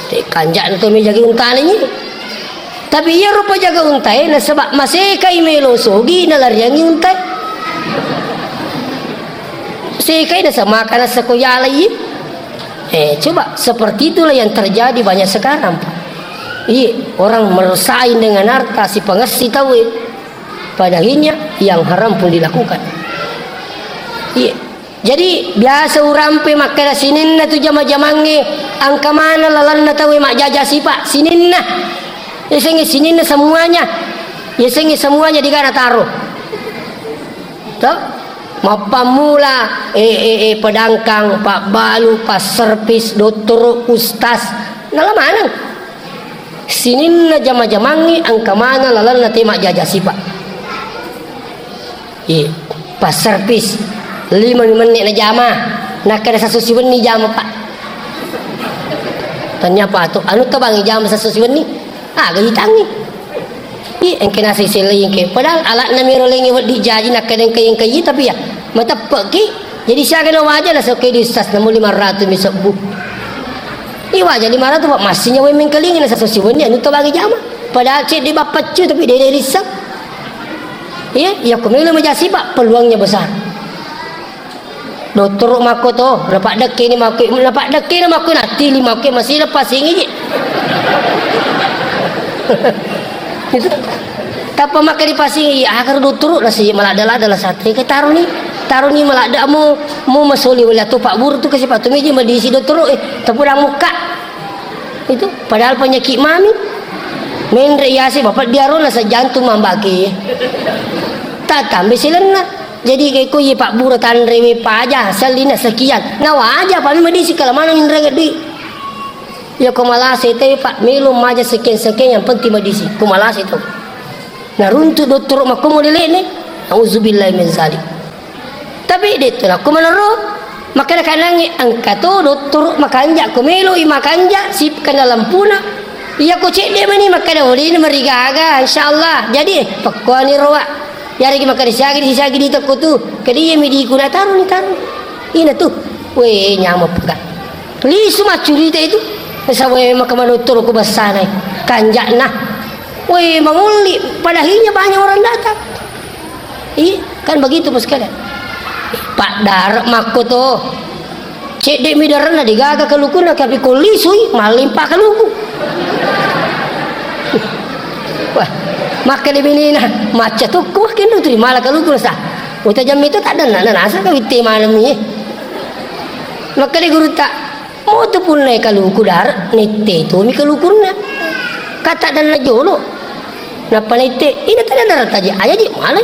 Te kanja'na to mejagi untana ni. Tapi iyaro pajaga untae nasaba masekai melo sogi nalariangi untae. Sekai nasaba maka nasako yalai. Eh, coba seperti itulah yang terjadi banyak sekarang, Pak. Iya, orang bersaing dengan harta, sipangessi tau, eh. Pada akhirnya yang haram pun dilakukan. Iya. Jadi, biasa urampe makkeda sininna tu jama-jamangnge, engka maneng lalenna tauwe majjaja sipa, sininna. Yasengnge sininna semuanya. Yasengnge semuanya digana taro. To? Mappammula, eh, eh, eh, pedangkang, pabbalu, passervis, dottoro, ustaz. Nala maneng. Sininna jama-jamangnge engka maneng lalenna te majjaja sipa. Iya, passervis. Lima menni najama. Nakkeda sassu siwenni jama, Pak. Tanya apa tu? Anu tabangi jama sassu siwenni. Ah, gaji tangi. Iya, engka nasi selai engka. Padahal alatna miro lengi weddi jaji nakkeda engka, engka iya, tapi ya, mateppe'ki. Jadi siaga na waja na sokke di sas namu lima ratus mi sebbu. Iya waja lima ratus, Pak, masih nyawa mengkelingi na sassu siwenni anu tabangi jama. Padahal cedde bappaccu tapi dede lissa. Iya, iya, ko melo majasi, Pak, peluangnya besar. Dottoro makko to, napaddekkeni makko, napaddekkeni makko, natili makko, masih lepas ingi ji. Itu. Tappa makka di pasing, iya, akar dottoro, nasi maladde-ladde la sate, ke taroni, taroni maladde, mu, mu masoli wala tu Pak Buru tu ke sipa tu meji madisi dottoro, eh, tapurang muka. Itu padahal penyakit mami. Menre yase bapak diaro nasa jantung mambake. Tak tambe silenna. Jadi kayak ko ye Pak Buru tanre we paja, salina sekian. Nawaja pami madisi kala mana inreng dui. Ya ko malase te Pak, melo maja sekian-sekian yang penting madisi. Ko malase to. Naruntu dottoro makko mo lelene. Auzubillahi min zalik. Tapi de to nakko manero, makkeda kanangi engka to dottoro makanja, ko meloi makanja sip kena lampuna. Iya ko cedde mani makkeda oleh marigaga insyaallah. Jadi pekkoani roa. Yaregi makkeda siagi di siagi di tekko tu. Kedi iya mi di kuna taruni taruni. Ina tu. We nyamuk pega. Lisu maccurita itu. Sawe maka manutturu ku bassana. Kanjakna. Woi, mangulli, padahinya banyak orang datang. Iya, kan begitu bos kalian. Pak Darek makko to. Cedde mi daranna digaga kalukunna, tapi ko lisui, malimpa kaluku. Wah, makkeda binina, macca tukku, makkeda tu mala kaluku sa. Uta jammi tu tak ada, nana nasa kawitte malam ni. Makkeda guru tak, Motu punna kaluku dar, nette tumi kalukunna. Kata dan jolo. Nappa nette, ina tana darata je, aja je malai.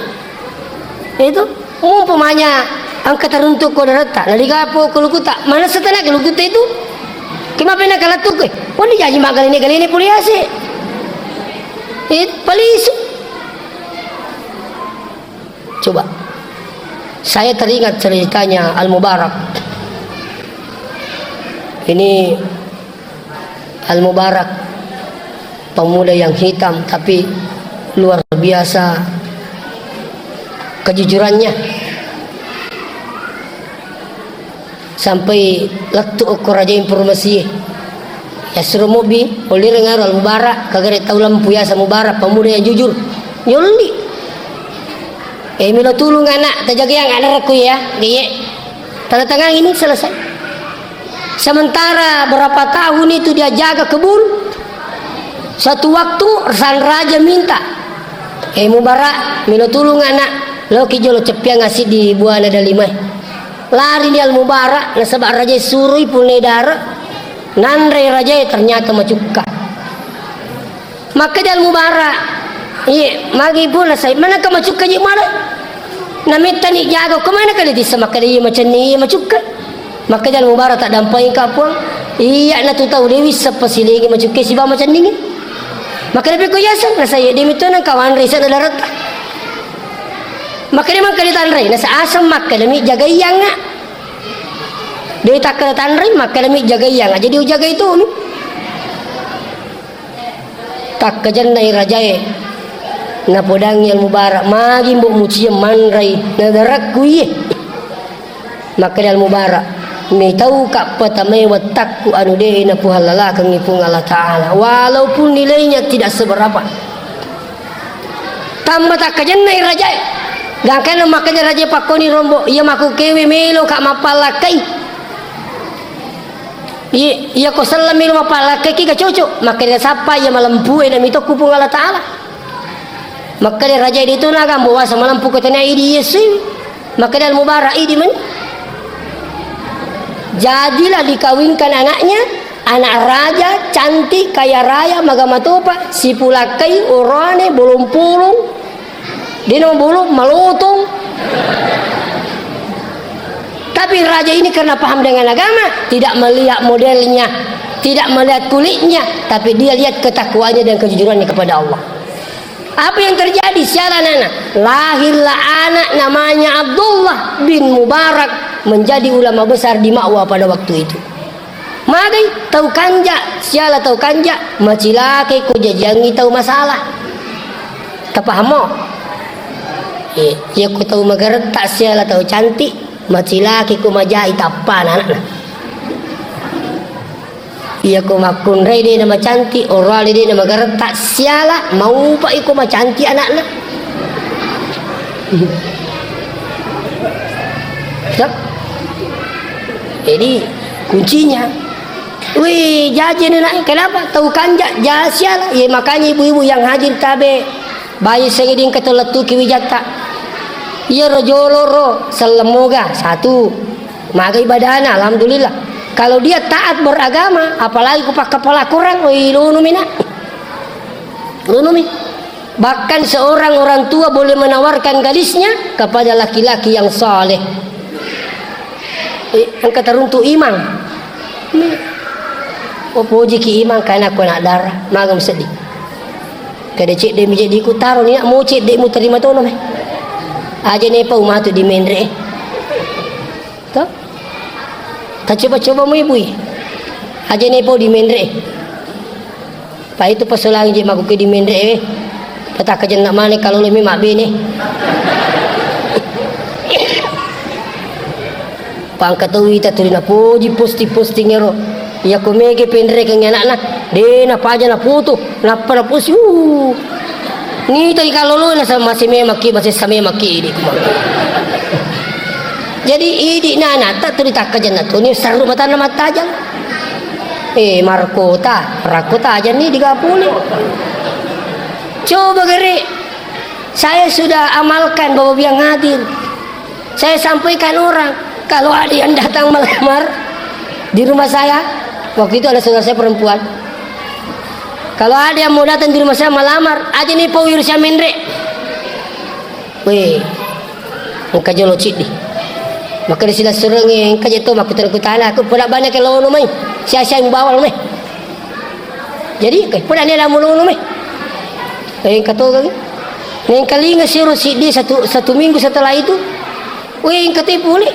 Itu, umpamanya engka taruntuk ko darata, naligapo kalukuta, mana setengah kalukuta itu? Kima pena kalattu ko, wani jaji magalene-galene puliase. Itu palisu. Coba. Saya teringat ceritanya Al-Mubarak. Ini Al-Mubarak, pemuda yang hitam, tapi luar biasa kejujurannya. Sampai lettu okko raja informasi. Ya suruh mobi, oleh dengar Al-Mubarak, kagare tau lampu ya sa Mubarak, pemuda yang jujur. Yolli. Eh, milo tulung anak, tajagayang anak aku ya, geye. Tanda tangan ini selesai. Sementara berapa tahun itu dia jaga kebun, satu waktu sang raja minta, "Eh, Mubarak, milo tulung anak, loki jolo ceppiang ngasih di buana dalimai." Lari ni Al-Mubarak, nasaba raja surui punna dara, nanre raja ternyata macukka. Makkeda Al-Mubarak, "Iye, magi pun nasai, mana ka macukka ji mala?" Namittani jago, "Kemana kali disa?" Makkeda, "Iye macenning, iye macukka." Makkeda Al-Mubarak, "Tak dampai ka puang." Iya na tu tau dewi seppa silengi macukka siba macenningi. Makkeda pekko yasa, nasai de mitu nang kawan resa na darata. Makkeda mangka ditanre, nasa asam makkeda mi jagaiyang. De takkeda tanre, makkeda mi jagaiyang. Jadi ujagai tu mi. Takkajennai rajae, napodangi Al-Mubarak, "Magi mbok mucieng manrai nadarakku iye?" Makkeda Al-Mubarak, "Mitauka patamai wettakku anu de napuhallalakengngi Puang Allah Ta'ala, walaupun nilainya tidak seberapa." Tamba takkajennai rajae, gangkanna makkeda rajae pakkoni rombo, "Iya makkukewe meloka mappallakkai." Iya, iya ko selleng melo mappallakkaiki ga cocok. Makkeda sappa iya malempue na mitokku Puang Allah Ta'ala. Makkeda raja di tu naga mbo wasa malempu ko tania idi Yesu. Makkeda Al-Mubarak idi mani. Jadilah dikawinkan anaknya, anak raja, cantik, kaya raya, maga matopa, sipulakkai, oroane, bolong-polong, dena bolong, malotong. Tapi raja ini karena paham dengan agama, tidak melihat modelnya, tidak melihat kulitnya, tapi dia lihat ketakwaannya dan kejujurannya kepada Allah. Apa yang terjadi? Siala anakna. Lahirlah anak namanya Abdullah bin Mubarak, menjadi ulama besar di Ma'wa pada waktu itu. Magai tau kanja, siala tau kanja, macilakai ko jajiangi tau masalah. Tapahammo? Eh, iya ko tau magaretta siala tau cantik, macilakai ko majai tappana anakna. Iya ko makkunrai de na macantik, orale de na magaretta, siala maupa iko macantik anakna. Siap? Jadi kuncinya, wih, jaji ni nak, kenapa? Tau kanja, ja siala. Ya, makanya ibu-ibu yang hadir tabe, bayi sengiding ketelettuki wijatta. Iya ro jolo ro, sellemoga, satu. Maga ibadahna, alhamdulillah. Kalau dia taat beragama, apalagi ku pakkapala Quran, oi, lunu mina. Lunu mi. Bahkan seorang orang tua boleh menawarkan gadisnya kepada laki-laki yang saleh. Eh, engka teruntuk imang. Oh, pojiki imang, karena aku anak darah, maga museddi. Kada cedde mi jadi ku taro ni, mo cedde mu terima tono me. Aja ne pau matu di menre. To? Tacoba-coba mu ibui. Aja ne pau di menre. Pa itu pasolang je maku ke di menre, eh. Pataka jenna mane kalau lemi mabbene. Pangka tau ita tuli napoji posting-posting ero. Iya ko mege penrekeng anakna, de napaja naputu, nappa napusi. Uh. Nita ikalolo na sa-, masih memang ki, masih sama memang ki idi. Jadi idi nana tak tuli takka jenna tu ni seru matana matajang. Eh, markota, rakko tajang ni digapuli. Coba gere, saya sudah amalkan Bapak yang hadir. Saya sampaikan orang, kalau ada yang datang melamar di rumah saya, waktu itu ada saudara saya perempuan, kalau ada yang mau datang di rumah saya melamar, aja nih Pak Wirsa Menre. Weh, engka jolo ciddi. Maka di sila surengi, engka je to, makutana-kutana, aku pernah banyak ke lono mai. Sia-sia yang bawa mai. Jadi, eh, pura nela mulunu me. Eh, engka to kaki. Nengkalinga siro siddi satu, satu minggu setelah itu. Weh, engka te pule.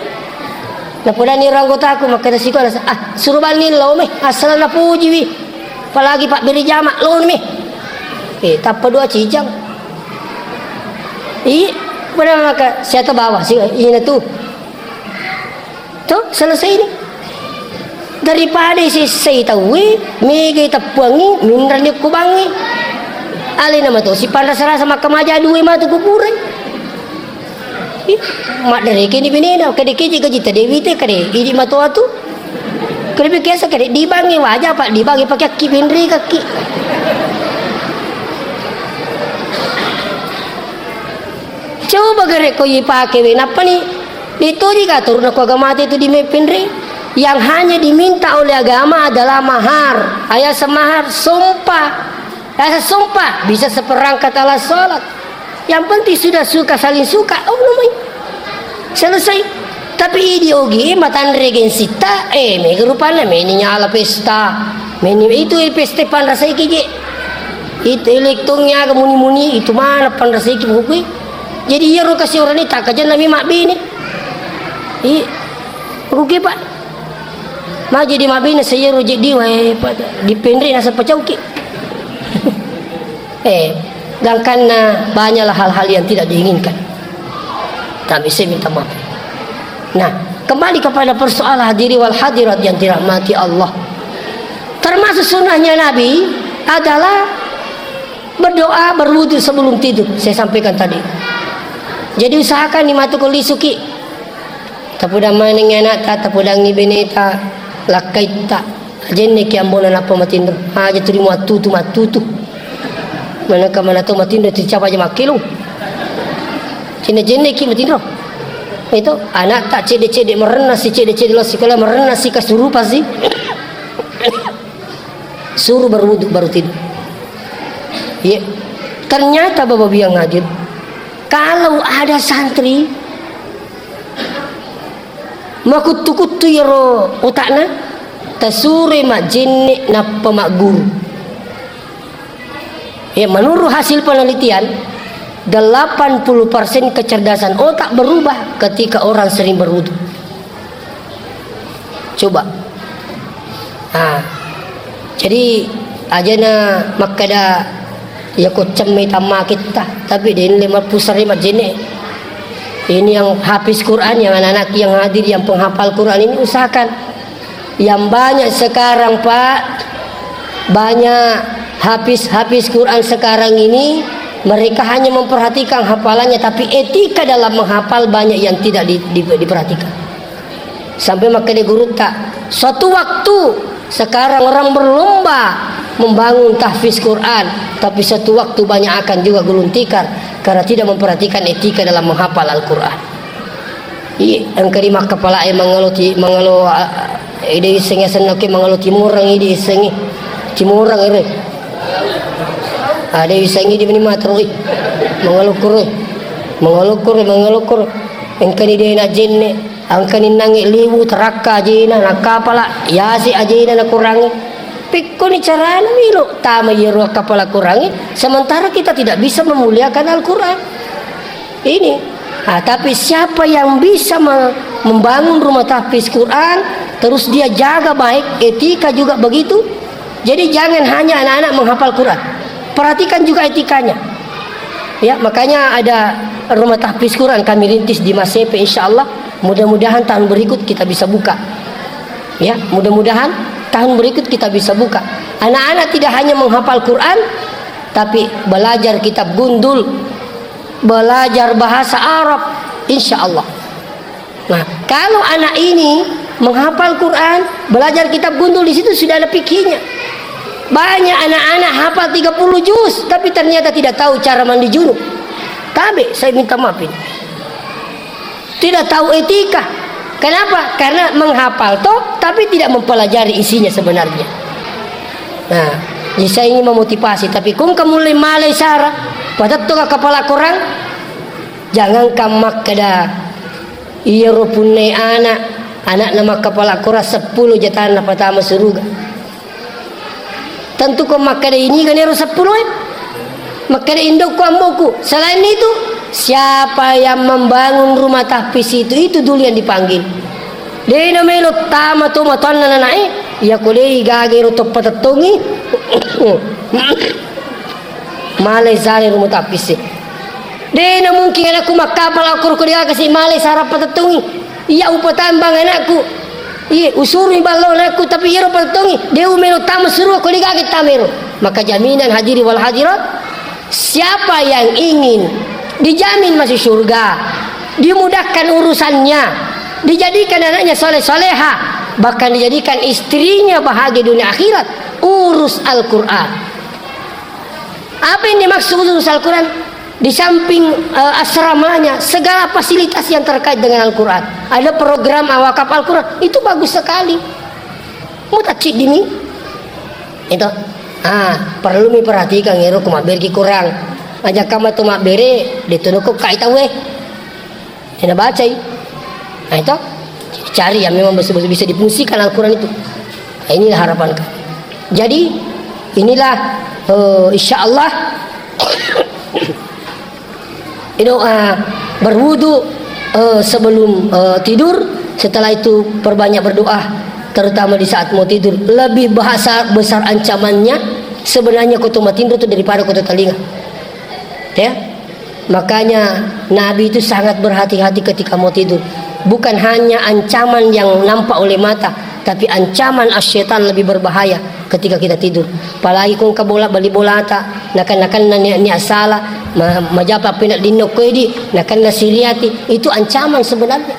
Napodani ro anggotaku, makkeda siko, ah, suruh bani lo me. Asal napuji wi. Apalagi Pak Beri Jama, lo me. Eh, tappa dua cijang. Iya, pada maka saya tabawa, si, ina tu. To, selesai ni. Daripada sessai tauwe, megai teppuangngi, minrani okko bangngi. Alena mato, sipanrasa-rasa makkamaja dua matu kuburai. Ih, maddareke ni benena, kade keje gaji ta dewi te, kade idi mato atu. Kade biasa, kade di bangngi waja, apa di bangngi pakai akki benre kaki. Coba gare ko ipake we, nappa ni ditoji ka turun ko agama itu di mepinri. Yang hanya diminta oleh agama adalah mahar. Ayah semahar, sumpah. Ayah sumpah, bisa seperangkat alat sholat. Yang penting sudah suka, saling suka, oh, namanya selesai. Tapi idi ogi, matanre gensita, eh, mega rupanna, meni nyala pesta. Meni itu, eh, pesta panrasai keje. Itu elektongnya aga muni-muni, itu mana panrasai ki buku. Jadi iya ro kasi orang ni tak kaja nami mabbini. Iya. Buku ke, Pak. Magi di mabine seyero jeddi wae, pa-, dipenre nasaba cauki. Eh, gangkanna banyaklah hal-hal yang tidak diinginkan. Tapi saya minta maaf. Nah, kembali kepada persoalan hadiri wal hadirat yang dirahmati Allah. Termasuk sunnahnya Nabi adalah berdoa berwudu sebelum tidur. Saya sampaikan tadi. Jadi usahakan ni matu ko lisuki. Tapudang manengngi anakta, tapudangngi beneta, lakkaitta. Ajenneki ambona nappa matinro. Aja tuli muattutu, mattutu. Manengka mana tau matinro, ticapa aja makkelung. Jenne-jenneki matinro. Itu anak tak cedde-cedde merenna si, cedde-cedde lo sekolah merenna si, kesurupan si. Suruh berwudu baru tidur. Iya. Ternyata Bapak Biang hadir, kalau ada santri makuttu-kuttu iyaro otakna, tasuroi majjenne nappa magguru. Ya, menurut hasil penelitian, delapan puluh persen kecerdasan otak berubah ketika orang sering berwudu. Coba. Ah. Jadi, ajana makkeda, "Ya, ko cemme tammakitta," tapi denne mappusare majjenne. Ini yang hafiz Quran, yang anak-anak yang hadir, yang penghafal Quran ini, usahakan. Yang banyak sekarang, Pak, banyak hafiz-hafiz Quran sekarang ini, mereka hanya memperhatikan hafalannya, tapi etika dalam menghafal banyak yang tidak di-, di-, diperhatikan. Sampai makkeda gurutta, suatu waktu sekarang orang berlomba membangun tahfiz Quran, tapi suatu waktu banyak akan juga gulung tikar karena tidak memperhatikan etika dalam menghafal Al-Quran. Iya, engka di makkapalae mangalo ti-, mangalo, ah, ide issengi asenna ke mangalo timorang ide issengi. Timorang ere. Ada issengi di meni matroi. Mangalo kure. Mangalo kure, mangalo kure. Engkani de na jenne, engkani nangi liwu terakka ajena, nakapala, yase ajena nakurangi. Pikkoni carana milo tama iyaro kapala kurangi, sementara kita tidak bisa memuliakan Al-Quran. Ini. Ah, tapi siapa yang bisa me-, membangun rumah tahfiz Quran, terus dia jaga baik, etika juga begitu. Jadi jangan hanya anak-anak menghafal Quran. Perhatikan juga etikanya. Ya, makanya ada rumah tahfiz Quran kami rintis di Masepe, insya Allah. Mudah-mudahan tahun berikut kita bisa buka. Ya, mudah-mudahan tahun berikut kita bisa buka. Anak-anak tidak hanya menghafal Quran, tapi belajar kitab gundul, belajar bahasa Arab, insya Allah. Nah, kalau anak ini menghafal Quran, belajar kitab gundul, di situ sudah ada fikihnya. Banyak anak-anak hafal tiga puluh juz, tapi ternyata tidak tahu cara mandi junub. Tabe, saya minta maaf ini. Tidak tahu etika. Kenapa? Karena menghafal toh, tapi tidak mempelajari isinya sebenarnya. Nah, jadi saya ingin memotivasi, tapi kung kamu malai sara, patetto ka kepala korang, jangankan makkeda iyaro punnai anak, anakna makkapala korang seppulo jatanna patama suruga. Tentu ko makkeda ini kan ero seppulo e. Makkeda indokku amboku. Selain itu, siapa yang membangun rumah tahfiz itu, itu dulu yang dipanggil. De na melo tama to matoanna nanae, ya ko de gaga ero toppa tettongi. Malai sare rumah tahfiz e. De na mungkin anakku makkapala korang ko de gaga si malai sara patettongi. Iya upatambang anakku. Iya, usurui ballo anakku, tapi iyaro patettongi, de umelo tama suruga ko de gaga tama ero. Maka jaminan hadiri wal hadirat, siapa yang ingin dijamin masuk surga, dimudahkan urusannya, dijadikan anaknya soleh soleha, bahkan dijadikan istrinya bahagia dunia akhirat, urus Al-Quran. Apa yang dimaksud urus Al-Quran? Di samping, eh, asramanya, segala fasilitas yang terkait dengan Al-Quran. Ada program wakaf Al-Quran, itu bagus sekali. Mutacid ini. Itu. Ah, perlu mi perhatikan ero ko mabbere ki korang. Aja kama to mabbere, de to noko kai tau e. Ena bacai. Nah, itu cari yang memang betul-betul bisa difungsikan Al-Quran itu. Nah, inilah harapan kami. Jadi, inilah, eh, insya Allah, doa berwudu, eh, sebelum, eh, tidur, setelah itu perbanyak berdoa, terutama di saat mau tidur. Lebih bahasa besar ancamannya sebenarnya koto matinro itu daripada koto telinga. Ya. Makanya Nabi itu sangat berhati-hati ketika mau tidur. Bukan hanya ancaman yang nampak oleh mata, tapi ancaman asy-syetan lebih berbahaya ketika kita tidur. Apalagi kung ka bola, bali bolata, nakan-nakan na niat-niat salah, ma-, majapa pina dinno koedi, nakan na siriati, itu ancaman sebenarnya.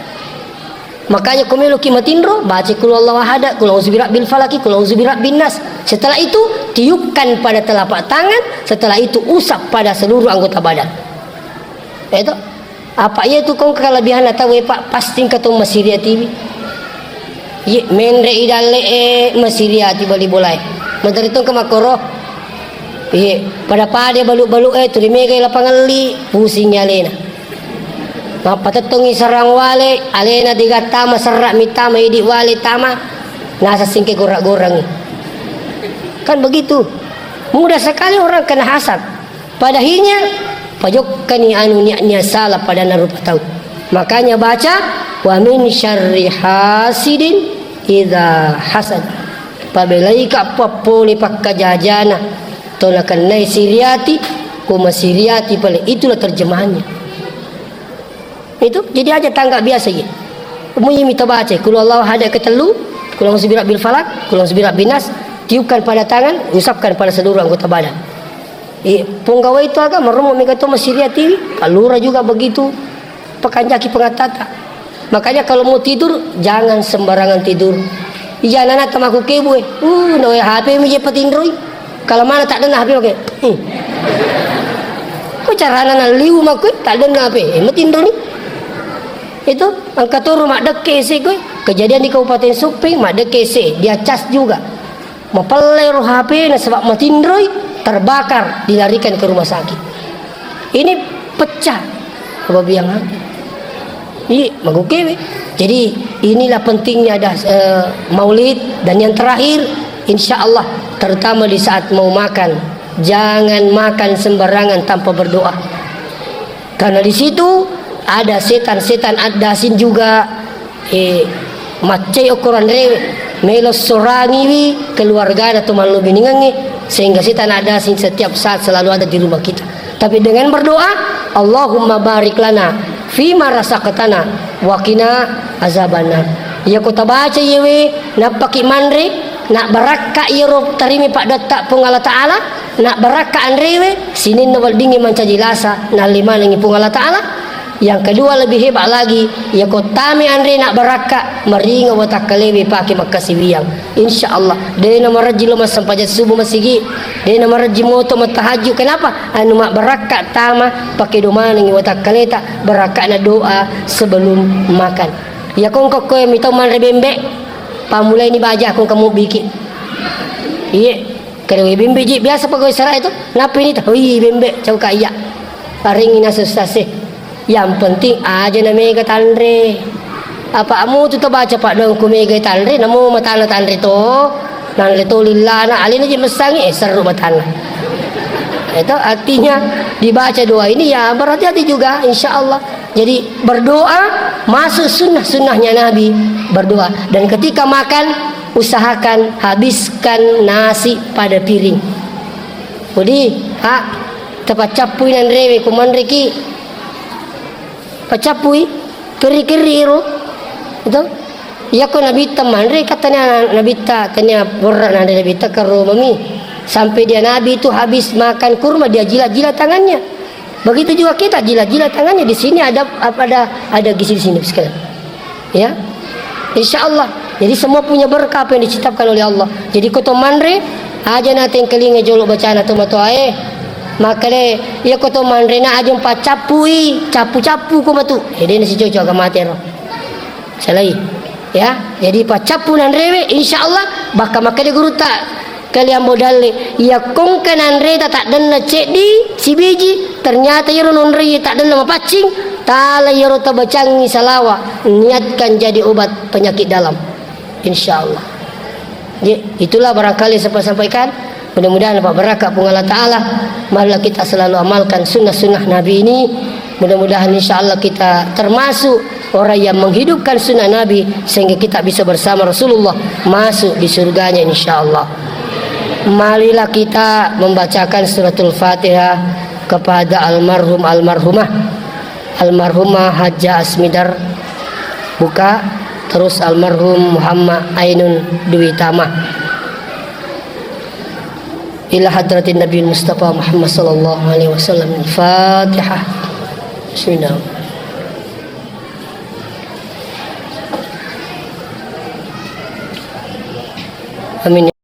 Makanya ko meloki matinro, baca kul huwallahu ahada, kul a'udzu birabbil falaki, kul a'udzu birabbin nas. Setelah itu, tiupkan pada telapak tangan, setelah itu usap pada seluruh anggota badan. Itu. Apa iya tu kong kelebihan atau, eh, Pak, pasti engka tong masiriatiwi. Iye, menre i dalle e masiriati bali bolae. Materi tong ke makkoro. Iye, pada-pada balu-balu e tuli mega lapangelli, pusing alena. Mappatettongi sarang wale, alena digattama serra mitama idi wale tama, nasa singke gorang-gorangi. Kan begitu. Mudah sekali orang kena hasad. Padahinya, pajokkani anu niat-niat salah pada narupa tau. Makanya baca, "Wa min syarri hasidin idza hasad." Pabelaika pappole pakkajajana to nakennai siriati, ko masiriati pale. Itulah terjemahannya. Itu, jadi aja tangga biasa, iya. Mui mita baca, kul huwallahu ahad ketellu, kul a'udzu birabbil falak, kul a'udzu birabbin nas, tiupkan pada tangan, usapkan pada seluruh anggota badan. Iya, punggawa itu aga, marummu mega to masiriatiwi, kalura juga begitu, pakanjaki pengatata. Makanya kalau mau tidur, jangan sembarangan tidur. Iya, nana tamaku kebu, eh. Uh, no, H P mi je patinroi. Kalau mana tak dengar H P oke. Hmm. Ko carana naliu makku, tak dengar H P. Eh, matinro ni. Itu, engka to rumah dekke ese koe. Kejadian di Kabupaten Supeng, maddekke ese, dia cas juga. Mapelle ro H P nasaba matinroi, terbakar, dilarikan ke rumah sakit. Ini pecah. Apa biang hati? Iya, magukewe. Jadi, inilah pentingnya dah, eh, maulid dan yang terakhir, insya Allah, terutama di saat mau makan, jangan makan sembarangan tanpa berdoa. Karena di situ ada setan-setan addasin juga, eh, maccai okkoran rewe, melo sorangiwi keluargana to mallubiningengnge, sehingga setan addasin setiap saat selalu ada di rumah kita. Tapi dengan berdoa, "Allahumma barik lana fima razaqtana wa qina azabannar." Iya ko tabaca iyewe, nappaki manre, nak barakka iyaro tarimi paddotta Puang Allah Ta'ala, nak barakka anrewe, sininna weddingngi mancaji lasa, nalli manengngi Puang Allah Ta'ala. Yang kedua, lebih hebat lagi, iya ko tame anre nak barakka, maringa watakkalewe pake makkasiwiang. Insya Allah, de namarejji lo massempajang subuh masigi, de namarejji moto mattahajju. Kenapa? Anu mabbarakka tama, pake domanengngi watakkaleta, barakkana doa sebelum makan. Iya kongko koe mitau manre bembe, pamulaini baja kongka mubbiki. Iye, kada we bembe ji, biasa pegawai sara itu, nappi ni tau, wi bembe, cau ka iya. Paringi nasu sase. Yang penting aja na mega tanre. Apa amu tu tabaca paddoangku mega tanre, namo matana tanre to. Nanre to lillana, alena je messangi, eh, seru matana. Itu artinya dibaca doa ini ya berhati-hati juga, insya Allah. Jadi berdoa masuk sunnah-sunnahnya Nabi berdoa. Dan ketika makan, usahakan habiskan nasi pada piring. Jadi, ha, tapaccappui nanrewe, kumanreki. Paccappui, kerri-kerri ero. Itu. Iyako Nabitta manre, kan tania Nabitta, tania borra nanre Nabitta, karo mami. Sampai dia Nabi itu habis makan kurma, dia jilat-jilat tangannya. Begitu juga kita jilat-jilat tangannya. Di sini ada apa, ada ada gizi di sini sekalian. Ya. Insya Allah. Jadi semua punya berkah apa yang diciptakan oleh Allah. Jadi ko to manre, aja na tengkelinga jolo bacana to matoae. Makanya, iya ko to manre na aja pacappui, cappu-cappu ko matu. Jadi ini si cocok agama tero. Salai. Ya, jadi paccappu nanrewe, insya Allah, bakka makkeda gurutta, kalian bodalle, iya kongka nanreta taddenna ceddi, sibiji, ternyata iyaro nonrei taddenna mapaccing, tala iyaro tabacangi salawa, niatkan jadi obat penyakit dalam. Insya Allah. Ya, itulah barangkali saya sampaikan. Mudah-mudahan dapat berkah Puang Allah Ta'ala. Marilah kita selalu amalkan sunnah-sunnah Nabi ini. Mudah-mudahan insya Allah kita termasuk orang yang menghidupkan sunnah Nabi sehingga kita bisa bersama Rasulullah masuk di surganya insya Allah. Marilah kita membacakan suratul Fatihah kepada almarhum almarhumah. Almarhumah Hajjah Asmidar buka, terus almarhum Muhammad Ainun Dwi Tama. Ila hadratin Nabi Mustafa Muhammad sallallahu alaihi wasallam. Al-Fatihah. Bismillah. Amin.